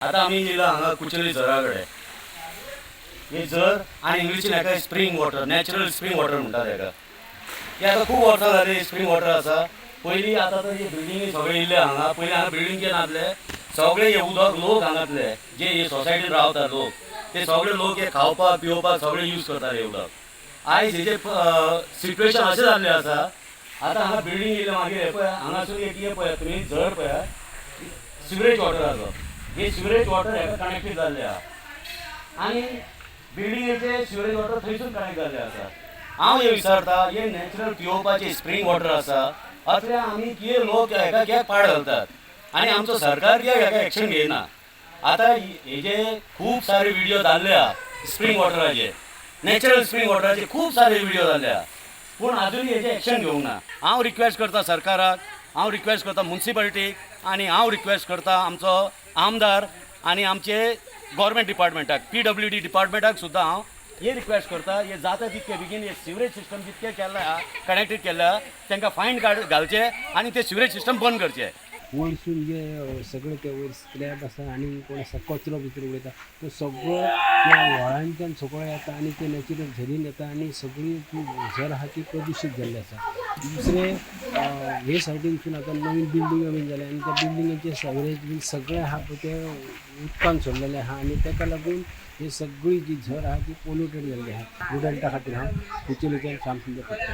आतां आमी येयला हांगा कुचेली झरा कडेन. हे झर आनी इंग्लिशीन हेका spring water, natural spring water म्हणटात हेका. हे आतां खूब वर्सां जाली स्प्रींग वॉटर आसा. पयलीं आतां तर हे बिल्डिंगी सगळे येयले हांगा. पयलीं हांगा बिल्डिंगे नासले. सगळे हे उदक लोक हांगातले जे हे सोसायटीन रावता लोक, ते सगळे लोक हे खावपाक पिवपाक सगळे यूज करतात हे उदक. आयज हेजे सिट्युएशन अशें जाल्लें आसा, आतां हांगा बिल्डींग येयले मागीर हे पळय, हांगासून एक हे पळयात तुमी, झर पळयात, सिवरेज वॉटर आसा. हे सिवरेज वॉटर हेका कनेक्टेड जाल्ले आहा आनी बिल्डिंगेचे सिवरेज वॉटर थंयसून कनेक्ट जाल्ले आसा. हांव हे विचारता, हे नॅचरल पिवपाचे स्प्रींग वॉटर आसा, असले आमी कितें लोक हेका कित्याक पाड घालतात आनी आमचो सरकार कित्याक हेका एक्शन घेयना? आतां हेजे खूब सारे व्हिडिओ जाल्ले आहा. स्प्रींग वॉटराचे, नॅचरल स्प्रींग वॉटराचे खूब सारे व्हिडिओ जाल्ले आहा, पूण अजूनय हेजे एक्शन घेवंक ना. हांव रिक्वेस्ट करता सरकाराक, हांव रिक्वेस्ट करता मुन्सिपालिटीक आनी हांव रिक्वेस्ट करता आमचो आमदार आनी आमचे गव्हर्मेंट डिपार्टमेंटाक, पीडब्ल्यूडी डिपार्टमेंटाक सुद्दां हांव हे रिक्वेस्ट करता, हे जाता तितके बेगीन हे सिवरेज सिस्टम जितके केल्लें आहा, कनेक्टेड केल्लें आहा, तांकां फायन काड घालचे आनी ते सिवरेज सिस्टम बंद करचे. वयरसून जे सगळे ते वयर स्क्रॅप आसा आनी कोण आसा कचरो भितर उडयता, तो सगळो त्या व्हाळांतल्यान सगळो येता आनी ते नॅचरल झरीन येता आनी सगळी ती झर आहा ती प्रदुशीत जाल्ली आसा. दुसरें, हे सायडीनसून आतां नवीन बिल्डिंगो बीन जाल्या आनी त्या बिल्डिंगेचे सॅवरेज बीन सगळें आहा पळय तें उदकान सोडलेलें आहा आनी ताका लागून ही सगळी जी झर आहा ती पोल्युटेड जाल्ली आहा. स्टुडंटा खातीर हांव कुचेलीच्यान श्याम सुंदर.